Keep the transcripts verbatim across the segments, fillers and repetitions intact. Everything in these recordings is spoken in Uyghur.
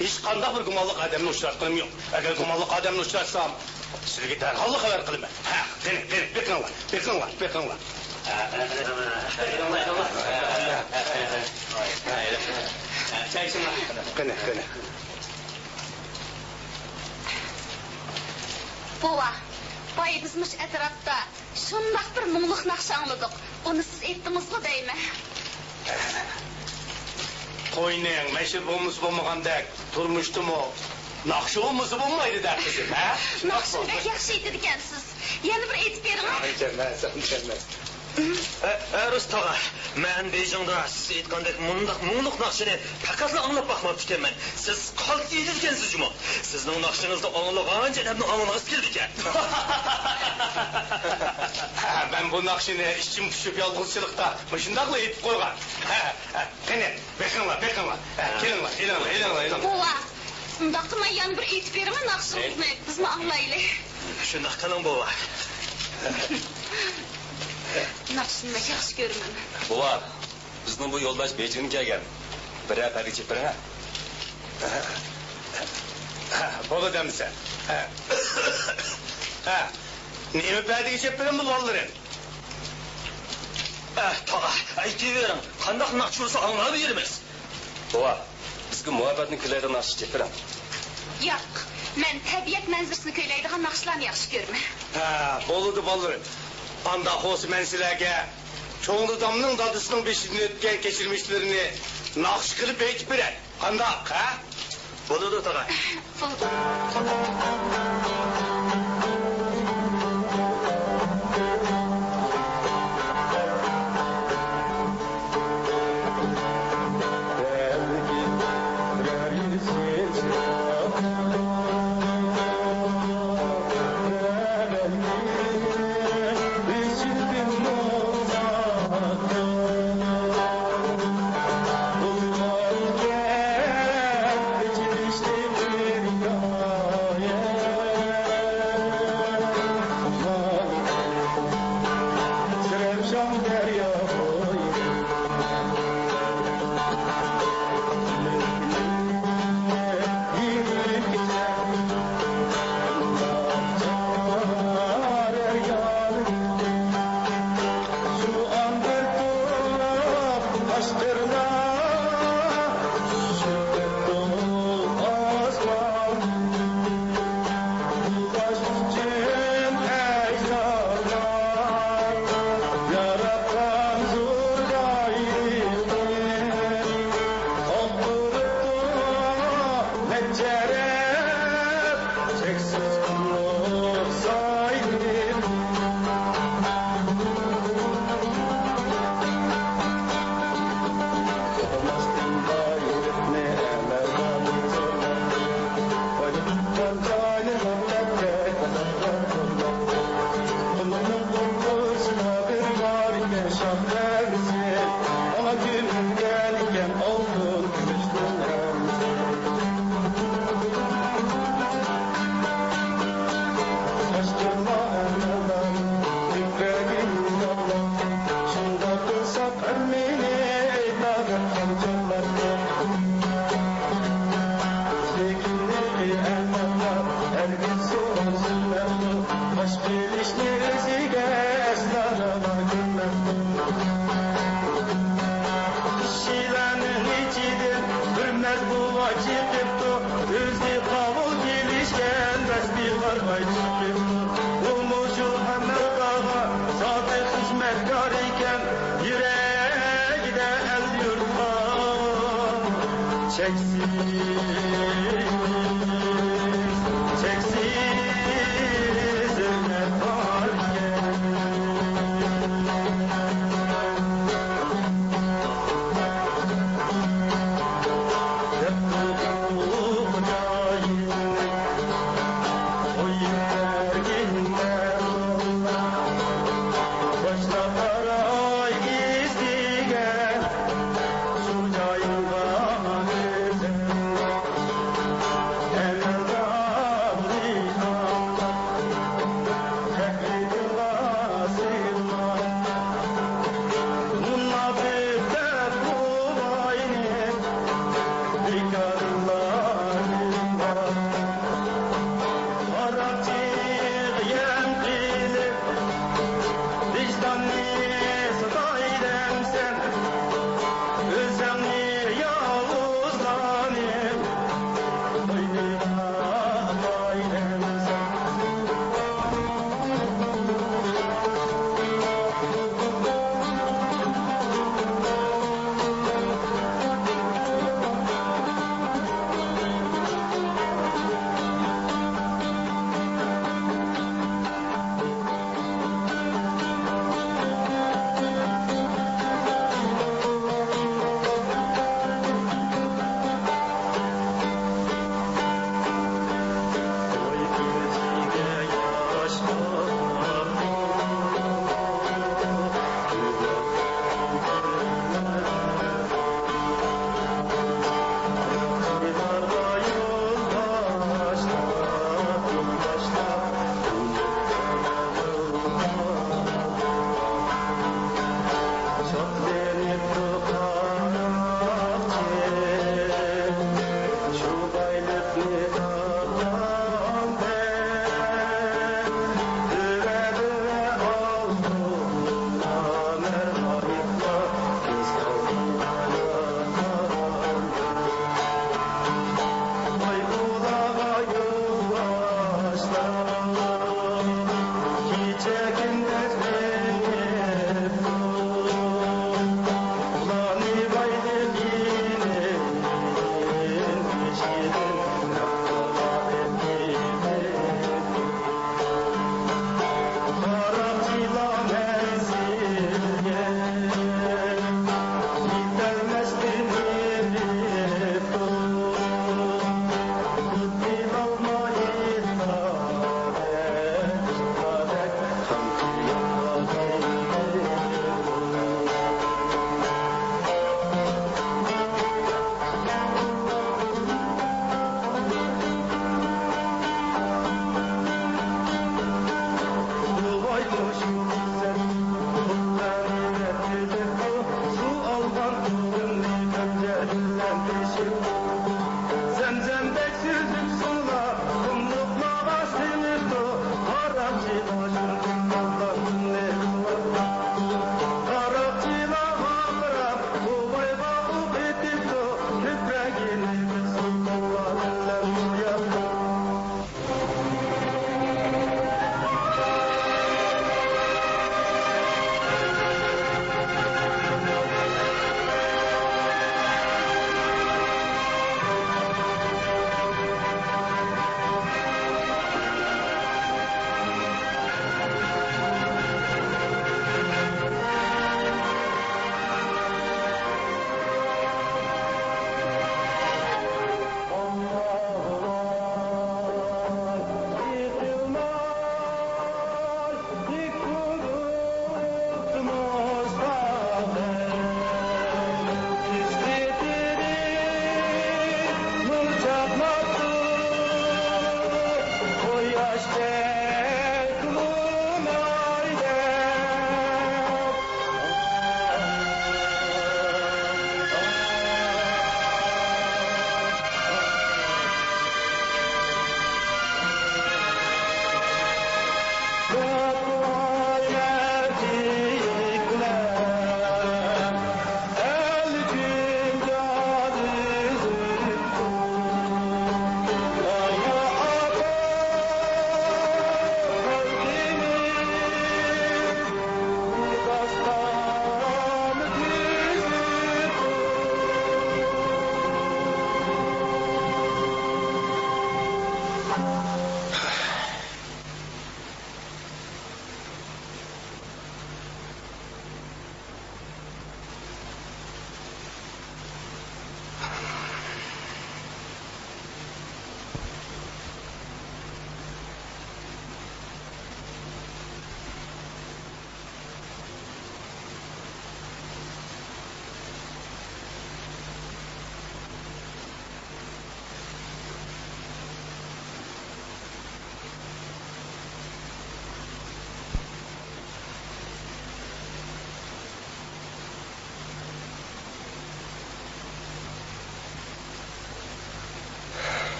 ھېچقانداق بىر گۇمانلىق ئادەمنى ئۇچراتقىنىم يوق. ئەگەر گۇمانلىق ئادەمنى ئۇچراتسام، سىزگە دەرھاللا خەۋەر قىلىمەن. ھە، قېنى، قېنى، بېقىڭلار، بېقىڭلار، بېقىڭلار. قېنى، قېنى. بوۋا، بايا بىز مۇشۇ ئەتراپتا شۇنداق بىر مۇڭلۇق ناخشا ئاڭلىدۇق. ئۇنى سىز ئېيتتىڭىزغۇ دەيمەن. قوينىڭ مەشرىپى بولمىسا بولمىغاندەك، تۇرمۇشتىمۇ ناخشا بولمىسا بولمايدۇ-دە، قىزىم، ھە؟ ناخشىنى بەك ياخشى ئېيتىدىكەنسىز. يەنە بىر ئېيتىپ بېرىڭە. ئەمەس، ئەمەس. ئە، ئە، رۇس تاغا، مەن بېيجىڭدا سىز ئېيتقاندەك مۇنداق مۇڭلۇق ناخشىنى پەقەتلا ئاڭلاپ باقماپتىكەنمەن. سىز قالتىس ئېيتىدىكەنسىز جۇمۇ. سىزنىڭ ناخشىڭىزنى ئاڭلىغانچە ئادەمنىڭ ئاڭلىغۇسى كېلىدىكەن. ھە، مەن بۇ ناخشىنى ئىچىم پۇشۇپ يالغۇزچىلىقتا مۇشۇنداقلا ئېيتىپ قويغان. ھە، ھە، قېنى، بېقىڭلار، بېقىڭلار. ھە، كېلىڭلار، كېلىڭلار، ئېلىڭلار، ئېلىڭلار. بوۋا، ئۇنداقتا مانا يەنە بىر ئېيتىپ بېرىڭە ناخشىڭىزنى، بىزمۇ ئاڭلايلى. شۇنداق قىلىڭ، بوۋا. ناخشىنى مەن ياخشى كۆرىمەن. بوۋا، بىزنىڭ بۇ يولداش بېيجىڭدىن كەلگەن. بىرەر پەدە چېپىپ بېرىڭە. ھە، بولىدۇ ئەمىسە. ھە. ھە. نېمە پەدىگە چېپىپ بېرىمەن بۇ بالىلىرىم؟ ئە، تاغا، ئېيتىۋېرىڭ. قانداق ناخشا بولسا ئاڭلاۋېرىمىز. بوۋا، بىزگە مۇھەببەتنى كۈيلەيدىغان ناخشا چېپىپ بېرىڭ. ياق، مەن تەبىئەت مەنزىرىسىنى كۈيلەيدىغان ناخشىلارنى ياخشى كۆرىمەن. ھە، بولىدۇ بالىلىرىم. ئانداق بولسا مەن سىلەرگە چوڭ دادامنىڭ دادىسىنىڭ بېشىدىن ئۆتكەن كەچۈرمىشلىرىنى ناخشا قىلىپ ئېيتىپ بېرەي. قانداق، ھە؟ بولىدۇ، تاغا. بولىدۇ. كىشىلەرنىڭ ئىچىدىن ھۆرمەت بوۋا چىقىپتۇ، ئۆزى قاۋۇل كېلىشكەن بەس بىغارغاي چىقىپتۇ. ئۇمۇ شۇ ئەمەلدارغا سادىق خىزمەتكار ئىكەن، يۈرەكىدە ئەل-يۇرتقا چەكسىز، چەكسىز ھۆرمەت باركەن.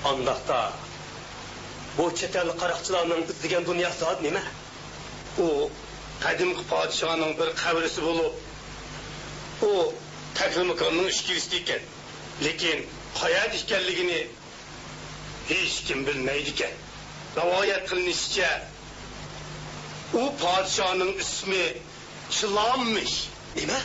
ئانداقتا، بۇ چەت ئەللىك قاراقچىلارنىڭ ئىزدىگەن دۇنياسى زادى نېمە؟ ئۇ قەدىمكى پادىشاھنىڭ بىر قەبرىسى بولۇپ، ئۇ تەكلىماكاننىڭ ئىچكىرىسىدە ئىكەن. لېكىن قەيەردە ئىكەنلىكىنى ھېچكىم بىلمەيدىكەن. رىۋايەت قىلىنىشىچە، ئۇ پادىشاھنىڭ ئىسمى چىلانمىش. نېمە؟